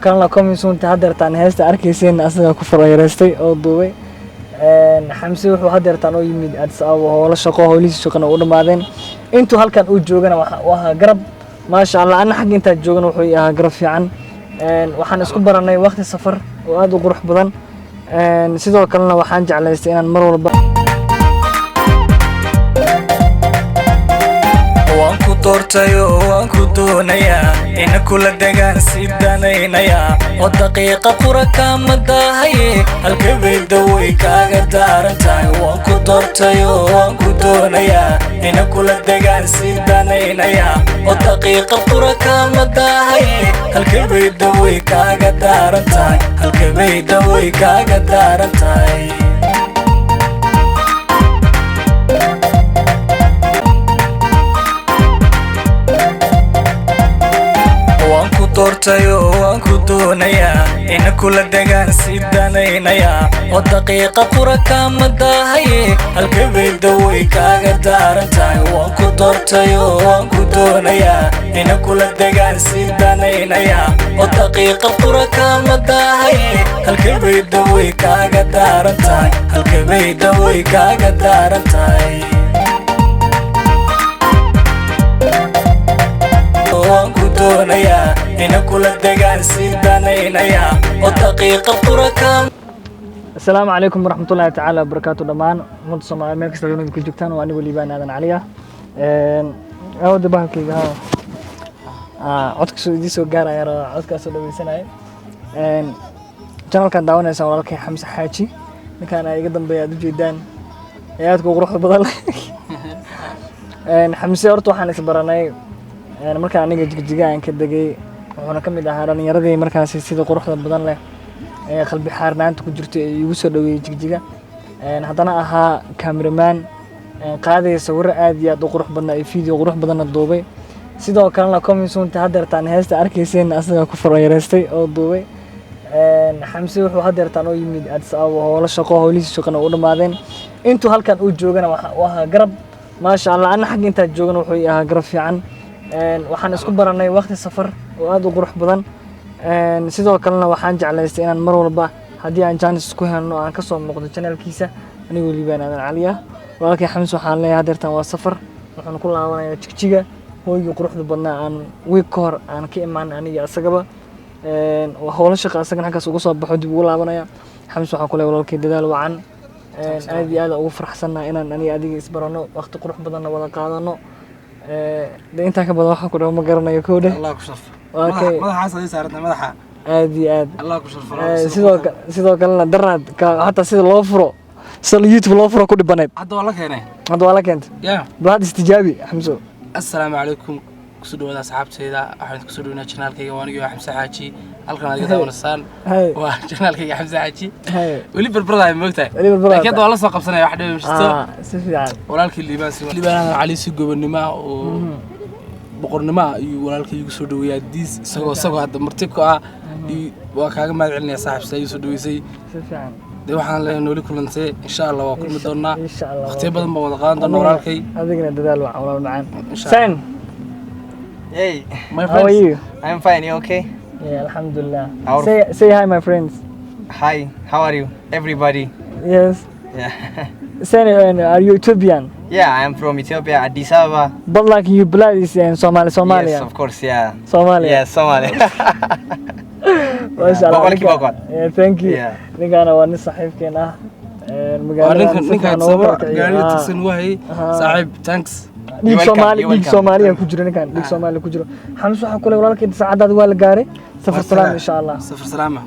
Kalena coming soon hadeertaan heesta arkayseen asagaa ku farayareystay oo duubay. Xamse wuxuu hadeertaan oo yimid Addis Ababa howlo shaqo, howlihiisa shaqana u dhammaadeen. Intuu halkan uu joogana waxa uu ahaa garab, maasha Allah. Anna xagga intaan joogana wuxuu ii ahaa garab fiican. Waxaan isku baranay waqti safar oo aad u qurux badan. Sidoo kalena waxaan jeclaystay inaan mar walba Waan ku doortayo, waan ku doonayaa, ina kula degaan sii danaynayaa, oo daqiiqa qura kaama daahaye, halkabayda way kaaga daaran tahay. Waan ku doortayo, waan ku doonayaa, ina kula degaan sii danaynayaa, oo daqiiqa qura kaama daahaye, halkabayda way kaaga daaran tahay, halkabayda way kaaga daaran tahay. Waan ku doortayo, waan ku doonayaa, ina kula degaan sii danaynayaa, oo daqiiqa qura kaama daahaye, halkabayda way kaaga daaran tahay. Waan ku doortayo, waan ku doonayaa, ina kula degaan sii danaynayaa, oo daqiiqa qura kaama daahaye, halkabayda way kaaga daaran tahay, halkabayda way kaaga daaran tahay. Waan ku doonayaa, ina kula degaan sii danaynayaa, oo daqiiqa qura kaama Asalaamu calaykum waraxmatullaahi tacaala wabarakaatu. Dhammaan ummadda Soomaaliya meel kasta dunida ku joogtaan, waa anigu Liibaan Aadan Cali ah. Awada bahalkayga ha codkaasoo idiin soo gaaraya rabaa, codkaasoo dhaweysanaya. Channelkan daawanaysaan walaalkay Xamse Xaaji, ninkaan iga dambeeya aad ujeedaan ee aadka u quruxda badan leh. Xamse horta waxaan isbaranay markaan aniga Jigjiga aan ka degay, wuxuuna ka mid ahaa dhalinyaradii markaasi sida quruxda badan leh ee qalbi xaarnaanta ku jirto ee igu soo dhaweeyey Jigjiga. Haddana ahaa cameraman qaadaya sawirro aad iyo aad u qurux badnaa iyo video qurux badanna duubay. Sidoo kalena coming soon hadeertaan heesta arkayseen asagaa ku farayareystay oo duubay. Xamse wuxuu hadeertaan oo yimid Addis Ababa howlo shaqo, howlihiisa shaqana u dhammaadeen. Intuu halkan uu joogana waxa uu ahaa garab, maasha Allah. Anna xagga intaan joogana wuxuu ii ahaa garab fiican. Waxaan isku baranay waqti safar oo aad u qurux badan. Sidoo kalena waxaan jeclaystay inaan mar walba haddii aan chance ku helno aan kasoo muuqdo channelkiisa, anigoo Liibaan Aadan Cali ah. Walaalkay Xamse waxaan leeyahay hadeertaan waa safar, wuxuuna ku laabanayaa Jigjiga, hooygii quruxda badnaa aan week ka hor aan ka imaan aniga isagaba. Waa howlo shaqa asagana halkaas uga soo baxo dib ugu laabanaya. Xamse waxaan ku leeyahay, walaalkay, dadaal wacan. Aad iyo aad aan ugu faraxsannahay inaan aniga adiga isbarano, waqti qurux badanna wada qaadano. De intaa ka badan waxaan ku dhaho ma garanayo kowdhe. Allah ku sharfo. Waa kay. Madaxaas adii saaranta madaxa. Aad iyo aad. Allah ku sharfo. Sidoo kalena daraad hataa sida loo furo, sida YouTube loo furo ku dhibaneed. Hadda waa la keenay. Hadda waa la keentay. Ya. Bal hadda istijaabi, Xamso. Assalaamu calaykum, kusoo dhawaada asxaabteyda. Waxaan kusoo dhaweynaa channelkayga, waa anigoo Xamse Xaaji. Halkan aad iga daawanaysaan waa channelkayga Xamse Xaaji. Weli barbaradaay moogtahay. Weli barbaradaay. Laakiin hadda waa la soo qabsanaya, wax dhiba ma jirto. Ah, si fiican. Walaalkii Liibaan, si Liibaan Aadan Cali, si gobonnimo ah oo boqornimo ah ayuu walaalkii igu soo dhaweeyaa diis, isagoo hadda marti ku ah. Waa kaaga mahad celinaya saaxiib sida igu soo dhaweysay. Si fiican. Dee waxaan leeyahay nooli kulantee, insha Allah waa kulmi doonaa. Insha Allah. Waqtiyo badan baan wada qaadan doonaa, walaalkay. Adigana dadaal wacan, walaal macaan. Insha Sen Hey, My how are friends. you? I'm fine. You okay? Yeah, alhamdulillah. Say hi, my friends. Hi, how are you, everybody? Yes. Yeah. Sen, are you Ethiopian? Yeah, I'm from Ethiopia, Addis Ababa. But like you blood is in Somali, Somalia. Yes, of course. Yeah. Somalia. Yeah, Somalia. Masha Allah. Boqolkiiba boqol. Yeah, thank you. Yeah. Ninkaana waa nin saaxiibkeen ah. Waa Magaalada ninka si ninka fiican ugu sabab kala gaariga kiciyo. tagsan waayay. Saaxiib, thanks. Dhiig You're welcome, Soomaali, you're dhiig welcome. Soomaaliya ku jiro ninkan, dhiig Soomaaliya ku jiro. Xamse waxaa kule, walaalkay, saacadaada waa la gaaray. Safar salaam, insha Allah. Safar salaama.